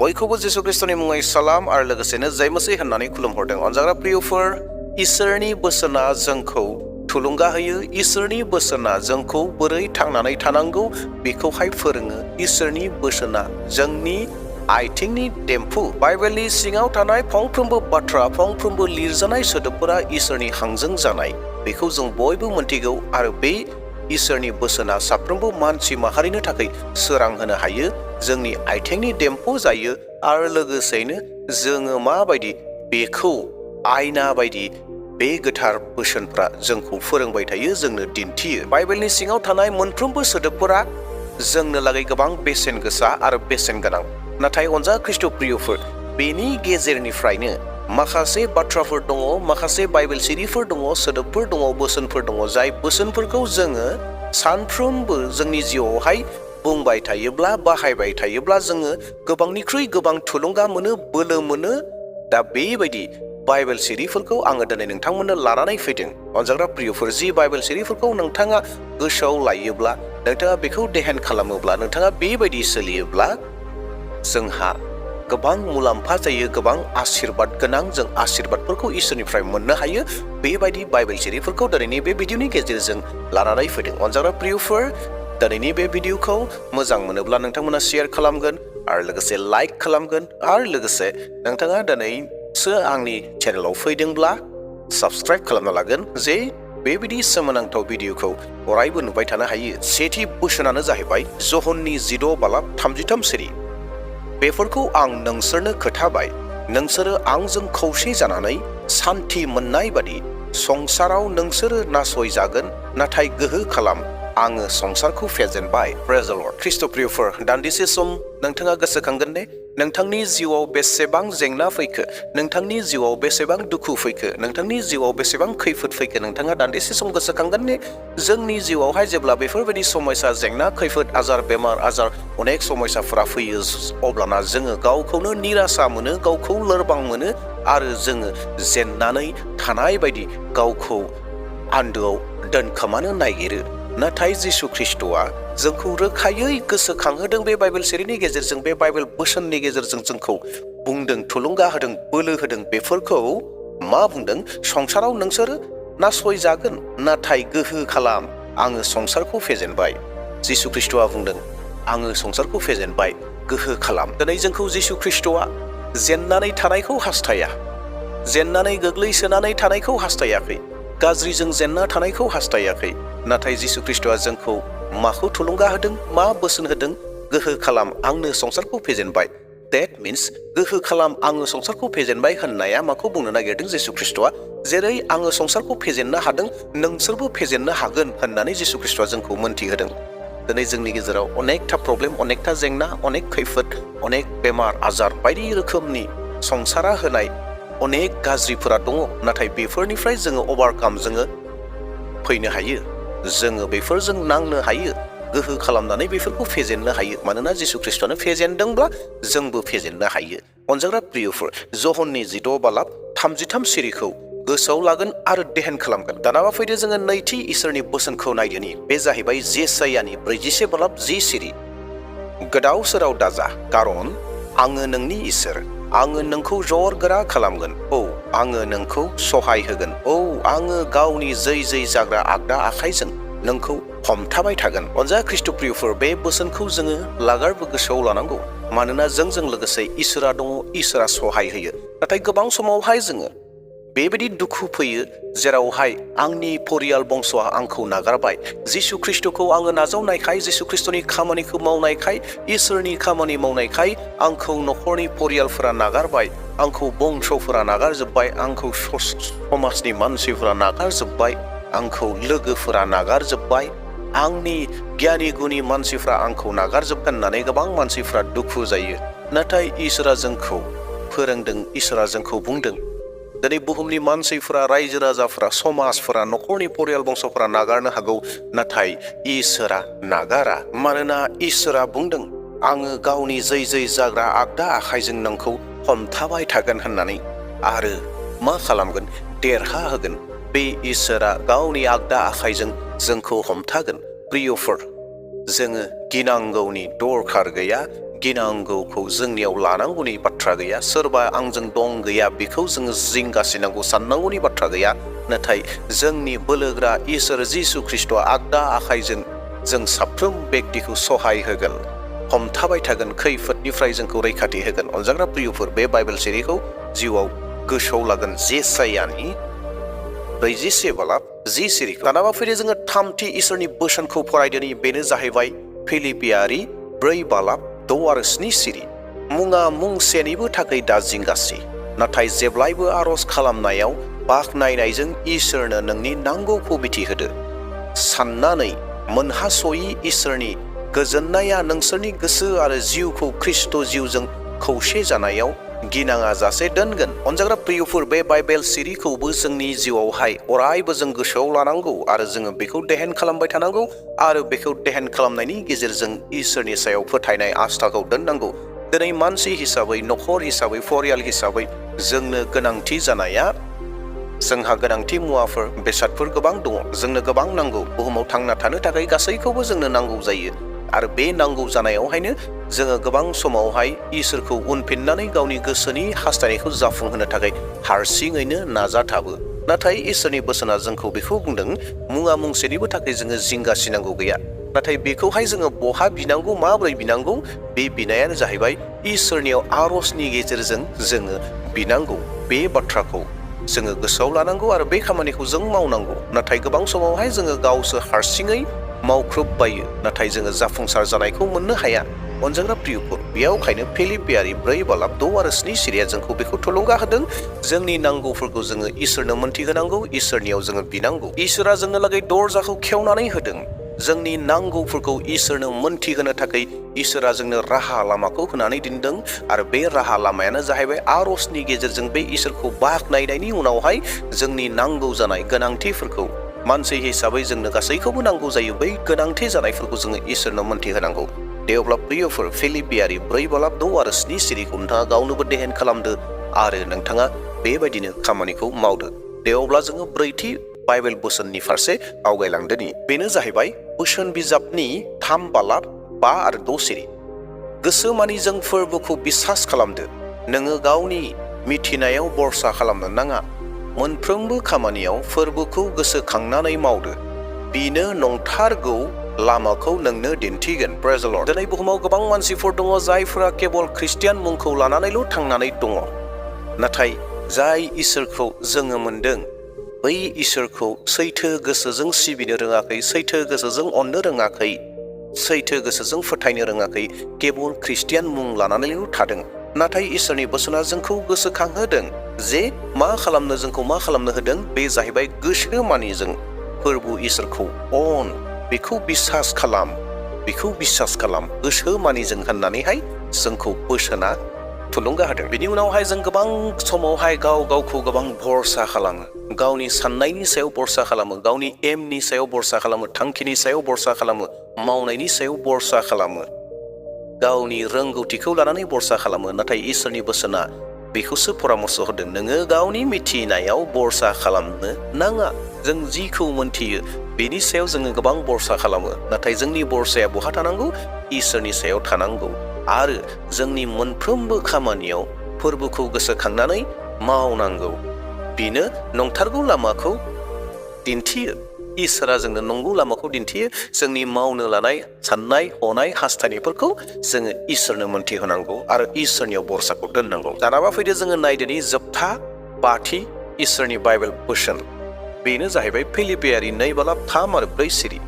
बयखौबो जिसु ख्रिस्टनि मुङै सालाम आरो लोगोसेनो जय मसीह होननानै खुलुमहरदों। अनजाग्रा प्रियफोर, इसोरनि बोसोना जोंखौ थुलुंगा होयो। इसोरनि बोसोना जोंखौ बोरै थांनानै थानांगौ बेखौहाय फोरोङो। इसोरनि बोसोना जोंनि आथिंनि देम्फु। बाइबेलनि सिङाव थानाय फंफ्रोमबो बाथ्रा, फंफ्रोमबो लिरजानाय सोदोबफोरा इसोरनि हांजों जानाय, बेखौ जों बयबो मोनथिगौ। आरो बे इसोरनि बोसोना साफ्रोमबो मानसि माहारिनो थाखाय सोरां होनो हायो, जोंनि आथिंनि देम्फु जायो आरो लोगोसेनो जोङो माबायदि बेखौ आयना बायदि बे गोथार बोसोनफ्रा जोंखौ फोरोंबाय थायो, जोंनो दिन्थियो। बाइबेलनि सिङाव थानाय मोनफ्रोमबो सोदोबफोरा जोंनो लागै गोबां बेसेन गोसा आरो बेसेन गोनां। नाथाय अनजा ख्रिस्ट' प्रियफोर, बेनि गेजेरनिफ्रायनो माखासे बाथ्राफोर दङ, माखासे बाइबेल सिरिफोर दङ, सोदोबफोर दङ, बोसोनफोर दङ, जाय बोसोनफोरखौ जोङो सानफ्रोमबो जोंनि जिउआवहाय बुंबाय थायोब्ला, बाहायबाय थायोब्ला जोङो गोबांनिख्रुइ गोबां थुलुंगा मोनो, बोलो मोनो। दा बेबायदि बाइबेल सिरिफोरखौ आङो दिनै नोंथांमोननो लानानै फैदों। अनजाग्रा प्रियफोर, जि बाइबेल सिरिफोरखौ नोंथाङा गोसोआव लायोब्ला, नोंथाङा बेखौ देहेन खालामोब्ला, नोंथाङा बेबायदि सोलियोब्ला जोंहा गोबां मुलाम्फा जायो, गोबां आशीर्बाद गोनां जों आशीर्बादफोरखौ इसोरनिफ्राय मोननो हायो। बेबायदि बाइबेल सिरिफोरखौ दिनैनि बे भिडिअनि गेजेरजों लानानै फैदों। अनजाग्रा प्रियफोर, दिनैनि बे भिडिअखौ मोजां मोनोब्ला नोंथांमोना शेयार खालामगोन आरो लोगोसे लाइक खालामगोन आरो लोगोसे नोंथाङा दिनैसो आंनि चेनेलाव फैदोंब्ला साबस्क्राइब खालामना लागोन, जे बेबायदि सोमोनांथाव भिडिअखौ अरायबो नुबाय थानो हायो। सेथि बोसोनानो जाहैबाय जहननि 16:33 सिरि। बेफोरखौ आं नोंसोरनो खोथाबाय, नोंसोरो आंजों खौसे जानानै सान्थि मोननाय बादि संसाराव नोंसोरो नासयजागोन, नाथाय गोहो खालाम, आङो संसारखौ फेजेनबाय। प्रेज द लर्ड। ख्रिस्ट' प्रियफोर, दान्दिसे सम नोंथाङा गोसोखांगोन ने, नोंथांनि जिउआव बेसेबां जेंना फैखो, नोंथांनि जिउआव बेसेबां दुखु फैखो, नोंथांनि जिउआव बेसेबां खैफोद फैखो, नोंथाङा दान्दिसे सम गोसोखांगोन ने? जोंनि जिउआवहाय जेब्ला बेफोरबायदि समयसा, जेंना, खैफोद, आजार, बेमार आजार, अनेक समयसाफोरा फैयो, अब्लाना जोङो गावखौनो निरासा मोनो, गावखौ लोरबां मोनो आरो जोङो जेननानै थानाय बायदि गावखौ आन्दोआव दोनखोमानो नागिरो। नाथाय जिसु ख्रिस्ट'आ जोंखौ रोखायै गोसोखांहोदों। बे बाइबेल सिरिनि गेजेरजों, बे बाइबेल बोसोननि गेजेरजों जोंखौ बुंदों, थुलुंगा होदों, बोलो होदों। बेफोरखौ मा बुंदों? संसाराव नोंसोरो नासयजागोन, नाथाय गोहो खालाम, आङो संसारखौ फेजेनबाय। जिसु ख्रिस्ट'आ बुंदों, आङो संसारखौ फेजेनबाय, गोहो खालाम। दिनै जोंखौ जिसु ख्रिस्ट'आ जेननानै थानायखौ हास्थाया, जेननानै गोग्लैसोनानै थानायखौ हास्थायाखै, गाज्रिजों जेनना थानायखौ हास्थायाखै। नाथाय जिसु ख्रिस्ट'आ जोंखौ माखौ थुलुंगा होदों, मा बोसोन होदों? गोहो खालाम, आंनो संसारखौ फेजेनबाय। That means गोहो खालाम, आङो संसारखौ फेजेनबाय होननाया माखौ बुंनो नागिरदों जिसु ख्रिस्ट'आ? जेरै आङो संसारखौ फेजेननो हादों, नोंसोरबो फेजेननो हागोन होननानै जिसु ख्रिस्ट'आ जोंखौ मोनथिहोदों। दिनै जोंनि गेजेराव अनेकथा प्रब्लेम, अनेकथा जेंना, अनेक खैफोद, अनेक बेमार आजार, बायदि रोखोमनि संसारा होनाय अनेक गाज्रिफोरा दङ। नाथाय बेफोरनिफ्राय जोङो अभारकाम, जोङो फैनो हायो, जोङो बेफोरजों नांनो हायो, गोहो खालामनानै बेफोरखौ फेजेननो हायो। मानोना जिसु ख्रिस्ट'आनो फेजेनदोंब्ला जोंबो फेजेननो हायो। अनजाग्रा प्रियफोर, जहननि 16:33 सिरिखौ गोसोआव लागोन आरो देहेन खालामगोन। दानाबा फैदो जोङो नैथि इसोरनि बोसोनखौ नायदोनि। बे जाहैबाय जेसायानि 41:10 सिरि। गोदाव सोराव दाजा, खारन आङो नोंनि इसोर, आङो नोंखौ जर गोरा खालामगोन। औ, आङो नोंखौ सहाय होगोन। औ, आङो गावनि जै जाग्रा आगदा आखाइजों नोंखौ हमथाबाय थागोन। अनजा ख्रिस्ट' प्रियफोर, बे बोसोनखौ जोङो लागारबो गोसोआव लानांगौ। मानोना जोंजों लोगोसे इसोरा दङ, इसोरा सहाय होयो। नाथाय गोबां समावहाय जोङो बेबायदि दुखु फैयो, जेरावहाय आंनि परियाल बंस'आ आंखौ नागारबाय। जिसु ख्रिस्ट'खौ आङो नाजावनायखाय, जिसु ख्रिस्ट'नि खामानिखौ मावनायखाय, इसोरनि खामानि मावनायखाय आंखौ न'खरनि परियालफोरा नागारबाय, आंखौ बंस'फोरा नागारजोब्बाय, आंखौ समाजनि मानसिफोरा नागारजोब्बाय, आंखौ लोगोफोरा नागारजोब्बाय, आंनि गियानि गुनि मानसिफ्रा आंखौ नागारजोबगोन होननानै गोबां मानसिफ्रा दुखु जायो। नाथाय इसोरा जोंखौ फोरोंदों, इसोरा जोंखौ बुंदों। दिनै बुहुमनि मानसिफोरा, रायजो राजाफोरा, समाजफोरा, न'खरनि परियाल बंस'फोरा नागारनो हागौ, नाथाय इसोरा नागारा। मानोना इसोरा बुंदों, आङो गावनि जै जाग्रा आगदा आखाइजों नोंखौ हमथाबाय थागोन होननानै, आरो मा खालामगोन? देरहा होगोन। बे इसोरा गावनि आगदा आखाइजों जोंखौ हमथागोन। प्रियफोर, जोङो गिनांगौनि दरखार गैया, गिनांगौखौ जोंनियाव लानांगौनि बाथ्रा गैया। सोरबा आंजों दं गैया बेखौ जोङो जिंगासिनांगौ साननांगौनि बाथ्रा गैया। नाथाय जोंनि बोलोग्रा इसोर जिसु ख्रिस्ट'आ आगदा आखाइजों जों साफ्रोम बेक्तिखौ सहाय होगोन, हमथाबाय थागोन, खैफोदनिफ्राय जोंखौ रैखाथि होगोन। अनजाग्रा प्रियफोर, बे बाइबेल सिरिखौ जिउआव गोसोआव लागोन। जेसायानि 47:10 सिरिखौ दानाबा फैदो जोङो थामथि इसोरनि बोसोनखौ फरायदोनि। बेनो जाहैबाय फिलिपियारि 4:6-7 सिरि। मुङा मुंसेनिबो थाखाय दा जिंगासि, नाथाय जेब्लायबो आरज खालामनायाव बाखनायनायजों इसोरनो नोंनि नांगौखौ मिथिहोदो। साननानै मोनहास'यि इसोरनि गोजोननाया नोंसोरनि गोसो आरो जिउखौ ख्रिस्ट' जिउजों खौसे जानायाव गिनाङा जासे दोनगोन। अनजाग्रा प्रियफोर, बे बाइबेल सिरिखौबो जोंनि जिउआवहाय अरायबो जों गोसोआव लानांगौ आरो जोङो बेखौ देहेन खालामबाय थानांगौ आरो बेखौ देहेन खालामनायनि गेजेरजों इसोरनि सायाव फोथायनाय आस्थाखौ दोननांगौ। दिनै मानसि हिसाबै, नखर हिसाबै, फरियाल हिसाबै जोंनो गोनांथि जानाया, जोंहा गोनांथि मुवाफोर, बेसादफोर गोबां दङ। जोंनो गोबां नांगौ। बुहुमाव थांना थानो थाखाय गासैखौबो जोंनो नांगौ जायो आरो बे नांगौ जानायावहायनो जोङो गोबां समावहाय इसोरखौ उनफिननानै गावनि गोसोनि हास्थायनायखौ जाफुंहोनो थाखाय हारसिङैनो नाजाथाबो। नाथाय इसोरनि बोसोना जोंखौ बेखौ बुंदों, मुङा मुंसेनिबो थाखाय जोङो जिंगासिनांगौ गैया। नाथाय बेखौहाय जोङो बहा बिनांगौ, माबोरै बिनांगौ? बे बिनायानो जाहैबाय इसोरनियाव आरजनि गेजेरजों जोङो बिनांगौ। बे बाथ्राखौ जोङो गोसोआव लानांगौ आरो बे खामानिखौ जों मावनांगौ। नाथाय गोबां समावहाय जोङो गावसो हारसिङै मावख्रुबबायो, नाथाय जोङो जाफुंसार जानायखौ मोननो हाया। अनजाग्रा प्रियफोर, बेयावखायनो फिलिपियारि 4:6-7 सिरिया जोंखौ बेखौ थुलुंगा होदों। जोंनि नांगौफोरखौ जोङो इसोरनो मोनथिहोनांगौ, इसोरनियाव जोङो बिनांगौ। इसोरा जोंनो लागै दरजाखौ खेवनानै होदों। जोंनि नांगौफोरखौ इसोरनो मोनथिहोनो थाखाय इसोरा जोंनो राहा लामाखौ होनानै दोनदों आरो बे राहा लामायानो जाहैबाय आरजनि गेजेरजों बे इसोरखौ बाखनायनायनि उनावहाय जोंनि नांगौ जानाय गोनांथिफोरखौ, मानसि हिसाबै जोंनो गासैखौबो नांगौ जायो, बै गोनांथि जानायफोरखौ जोङो इसोरनो मोनथिहोनांगौ। दे अब्ला प्रियफोर, फिलिपियारि 4:6-7 सिरिखौ नोंथाङा गावनोबो देहेन खालामदो आरो नोंथाङा बेबायदिनो खामानिखौ मावदो। दे अब्ला जोङो ब्रैथि बाइबेल बोसोननि फारसे आवगायलांदोनि। बेनो जाहैबाय बोसोन बिजाबनि 3:5-6 सिरि। गोसोमानि जों फोरबोखौ बिसास खालामदो। नोङो गावनि मिथिनायाव बरसा खालामनो नाङा। मोनफ्रोमबो खामानियाव फोरबोखौ गोसोखांनानै मावदो। बिनो नंथारगौ लामाखौ नोंनो दिन्थिगोन। प्रेज द लर्ड। दिनै बुहुमाव गोबां मानसिफोर दङ जायफोरा केवल ख्रिस्टियान मुंखौ लानानैल' थांनानै दङ। नाथाय जाय इसोरखौ जोङो मोनदों, बै इसोरखौ सैथो गोसोजों सिबिनो रोङाखै, सैथो गोसोजों अननो रोङाखै, सैथो गोसोजों फोथायनो रोङाखै, केवल ख्रिस्टियान मुं लानानैल' थादों। नाथाय इसोरनि बोसोना जोंखौ गोसोखांहोदों जे जोंखौ मा खालामनो होदों? बे जाहैबाय गोसोमानिजों फोरबो इसोरखौ अन, बेखौ बिसास खालाम, बेखौ बिसास खालाम, गोसोमानिजों होननानैहाय जोंखौ बोसोना थुलुंगा होदों। बिनि उनावहाय जों गोबां समावहाय गावखौ गोबां भरसा खालामो, गावनि साननायनि सायाव भरसा खालामो, गावनि एमनि सायाव भरसा खालामो, थांखिनि सायाव भरसा खालामो, मावनायनि सायाव भरसा खालामो, गावनि रोंगौथिखौ लानानै भरसा खालामो। नाथाय इसोरनि बोसोना बेखौसो परामर्श होदों, नोङो गावनि मिथिनायाव भरसा खालामनो नाङा। जों जिखौ मोनथियो बेनि सायाव जोङो गोबां भरसा खालामो, नाथाय जोंनि भरसाया बहा थानांगौ? इसोरनि सायाव थानांगौ आरो जोंनि मोनफ्रोमबो खामानियाव फोरबोखौ गोसोखांनानै मावनांगौ। बेनो नंथारगौ लामाखौ दिन्थियो। इसोरा जोंनो नंगौ लामाखौ दिन्थियो। जोंनि मावनो लानाय साननाय हनाय हास्थायनायफोरखौ जोङो इसोरनो मोनथिहोनांगौ आरो इसोरनियाव भरसाखौ दोननांगौ। दानाबा फैदो जोङो नायदोनि जोबथा 5थि इसोरनि बाइबेल बोसोन। बेनो जाहैबाय फिलिपियारि 2:3-4 सिरि।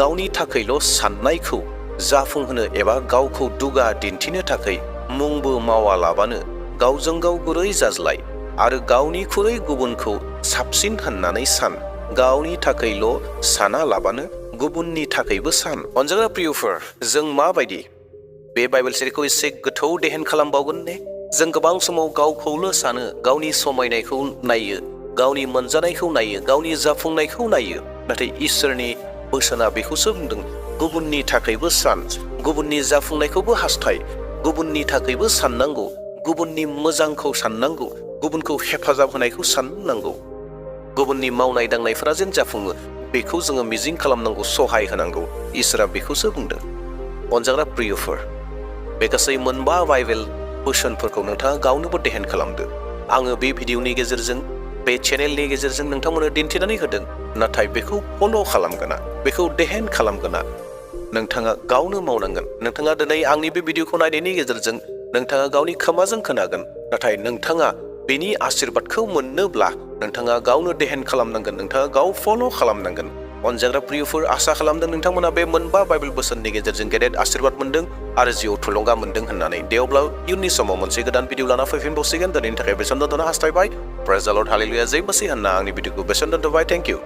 गावनि थाखायल' साननायखौ जाफुंहोनो एबा गावखौ दुगा दिन्थिनो थाखाय मुंबो मावालाबानो गावजों गाव गुरै जाज्लाय आरो गावनिख्रुइ गुबुनखौ साबसिन होननानै सान। गावनि थाखायल' साना लाबानो गुबुननि थाखायबो सान। अनजाग्रा प्रियफोर, जों माबायदि बे बाइबेल सिरिखौ एसे गोथौ देहेन खालामबावगोन ने? जों गोबां समाव गावखौल' सानो, गावनि समायनायखौ नायो, गावनि मोनजानायखौ नायो, गावनि जाफुंनायखौ नायो। नाथाय इसोरनि बोसोना बेखौसो बुंदों, गुबुननि थाखायबो सान, गुबुननि जाफुंनायखौबो हास्थाय, गुबुननि थाखायबो साननांगौ, गुबुननि मोजांखौ साननांगौ, गुबुनखौ हेफाजाब होनायखौ साननांगौ, गुबुननि मावनाय दांनायफोरा जेन जाफुङो बेखौ जोङो मिजिं खालामनांगौ, सहाय होनांगौ। इसोरा बेखौसो बुंदों। अनजाग्रा प्रियफोर, बे गासै मोनबा बाइबेल बोसोनफोरखौ नोंथाङा गावनोबो ध्यान खालामदो। आङो बे भिडिअनि गेजेरजों बे चेनेलनि गेजेरजों नोंथांमोननो दिन्थिनानै होदों, नाथाय बेखौ फल' खालामगोना, बेखौ ध्यान खालामगोना नोंथाङा गावनो मावनांगोन। नोंथाङा दिनै आंनि बे भिडिअखौ नायनायनि गेजेरजों नोंथाङा गावनि खोमाजों खोनागोन, नाथाय नोंथाङा बेनि आशीर्बादखौ मोननोब्ला नोंथाङा गावनो ध्यान खालामनांगोन, नोंथाङा गाव फल' खालामनांगोन। अनजाग्रा प्रियफोर, आसा खालामदों नोंथांमोना बे मोनबा बाइबेल बोसोननि गेजेरजों गेदेर आशीर्बाद मोनदों आरो जिउआव थुलुंगा मोनदों होननानै। दे अब्ला इयुननि समाव मोनसे गोदान भिडिअ लाना फैफिनबावसिगोन। दिनैनि थाखाय बेसेन दोनथ'नो हास्थायबाय। प्रेज द लर्ड, हालेलुया, जय मसीह होनना आंनि भिडिअखौ बेसेन दोनथ'बाय। Thank you.